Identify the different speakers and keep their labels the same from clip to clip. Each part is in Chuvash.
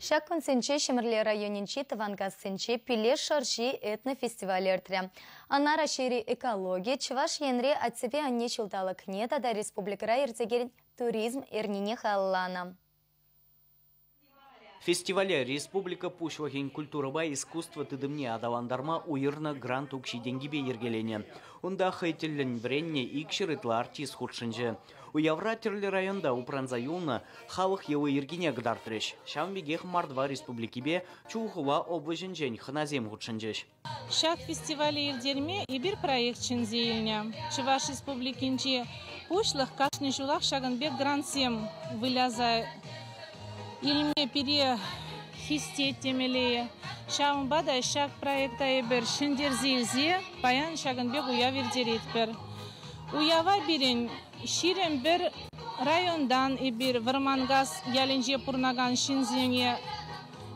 Speaker 1: Ҫак кунсенче Ҫӗмӗрле районӗнчи Тӑванкассинче Пилеш шӑрҫи этнофестиваль иртрӗ. Ӑна Раҫҫейри экологи, Чӑваш Енри Аттепе анне ҫулталӑкне тата республикӑра иртекен туризм эрнине халалланӑ.
Speaker 2: Фестивале республика Пуҫлӑхӗн культурӑпа искусство тытӑмне аталантарма уйӑрнӑ грант укҫи-тенкипе йӗркеленӗ. Унта хӑй тӗллӗн вӗреннӗ 200 ытла артист хутшӑнчӗ. Уявра тӗрлӗ районта упранса юлнӑ халӑх йӑли-йӗркине кӑтартрӗҫ. Ҫавӑн пекех Мордва Республикипе Чулхула облаҫӗнчен хӑнасем хутшӑнчӗҫ.
Speaker 3: Ҫак фестивале ирттерме эпир проект чӗнсе илнӗ. Чӑваш Республикинчи Пуҫлӑх кашни ҫулах ҫакӑн пек грантсем выляса илме пире хистет темелле. Ҫавӑнпа та ҫак проекта эпир ҫӗнтерсе илсе паян ҫакӑн пек уяв ирттеретпӗр. Уява пирӗн 21 районтан эпир Вӑрманкас ялӗнче пурӑнакан ҫынсене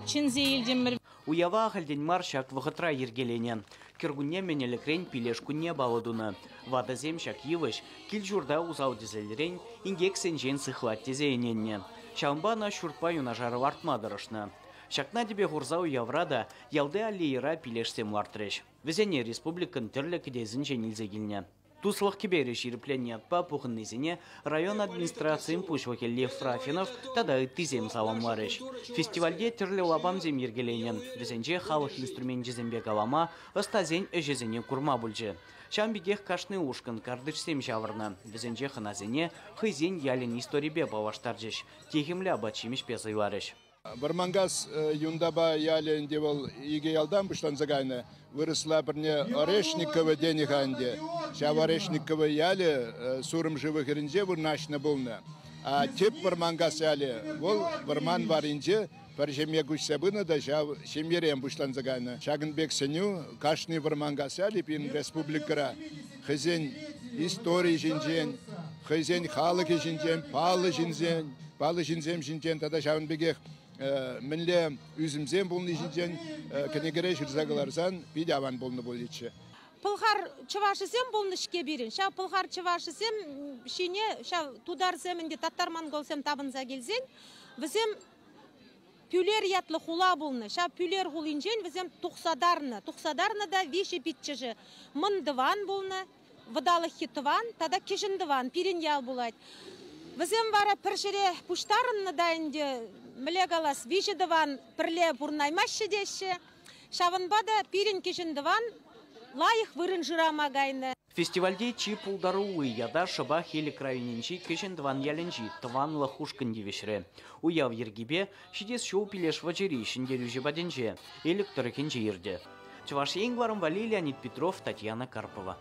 Speaker 3: чӗнсе илтӗмӗр.
Speaker 2: Уява ахальтен мар ҫак вӑхӑтра йӗркеленӗ. Кӗркунне мӗн ӗлӗкрен пилеш кунне паллӑ тунӑ. Ватӑсем ҫак йывӑҫ кил-ҫурта усал-тӗселрен, инкексенчен сыхлать тесе ӗненнӗ. Ҫавӑнпа ӑна ҫуртпа юнашар лартма тӑрӑшнӑ. Ҫакна тӗпе хурса уявра та ялти аллейӑра пилешсем лартрӗҫ. Вӗсене республикӑн тӗрлӗ кӗтесӗнчен илсе килнӗ. Туслӑх кӗперӗ ҫирӗпленнӗ ятпа пухӑннисене район администрацийӗн пуҫлӑхӗ Лев Рафинов тата ыттисем саламларӗҫ. Фестивальте тӗрлӗ лапамсем йӗркеленӗ. Вӗсенче халӑх инструменчӗсемпе калама, ӑстасен ӗҫӗсене курма пулчӗ. Ҫавӑн пекех кашни ушкӑн картишсем ҫавӑрнӑ. Вӗсенче хӑнасене хӑйсен ялӗн историпе паллаштарчӗҫ, техӗмлӗ апат-ҫимӗҫпе сӑйларӗҫ.
Speaker 4: Вӑрманкас Юнтапа ялӗ ӗнтӗ вӑл икӗ ялтан пуҫланса кайнӑ. Вырӑсла пӗрне Орешниково тенӗ-ха ӗнтӗ. Ҫав Орешниково ялӗ Сурӑм шывӗ хӗрринче вырнаҫнӑ пулнӑ. А тӗп Вӑрманкас ялӗ вӑл вӑрман варринче пӗр ҫемье куҫса пынӑ та ҫав ҫемьерен пуҫланса кайнӑ. Ҫакӑн пек сӗнӳ кашни Вӑрманкас ялӗ пирӗн республикӑра хӑйсен историйӗ ҫинчен, хӑйсен халӑхӗ ҫинчен, паллӑ ҫынсен, паллӑ ҫынсем ҫинчен тата ҫавӑн пекех мӗнле ӳсӗмсем пулни ҫинчен кӗнекере ҫырса кӑларсан питӗ аван пулнӑ пулӗччӗ.
Speaker 5: Пӑлхар чӑвашӗсем пулнӑ-ҫке пирӗн. Ҫав пӑлхар чӑвашӗсем ҫине ҫав тутарсем ӗнтӗ татар-монголсем тапӑнса килсен вӗсем Пӳлер ятлӑ хула пулнӑ. Ҫав Пӳлер хулинчен вӗсем тухса тарнӑ. Тухса тарнӑ та виҫӗ пиччӗшӗ Мӑн Тӑван пулнӑ, вӑталӑххи тӑван тата кӗҫӗн тӑван пирӗн ял пулать. Вӗсем вара пӗр ҫӗре пуҫтарӑннӑ та ӗнтӗ, мӗнле калас, виҫӗ тӑван пӗрле пурӑнаймаҫҫӗ теҫҫӗ. Ҫавӑнпа та пирӗн кӗҫӗн тӑван лайӑх вырӑн шырама кайнӑ.
Speaker 2: Фестивальте чи пултарулли ята шӑпах Элӗк районӗнчи Кӗҫӗн Тӑван ялӗнчи Тӑванлӑх ушкӑн тивӗҫрӗ. Уяв йӗркипе ҫитес ҫул Пилеш вӑчӑри ҫӗнтерӳҫӗ патӗнче, Элӗк тӑрӑхӗнче иртӗ. Чӑваш Ен кӑларӑм валли Леонид Петров, Татьяна Карпова.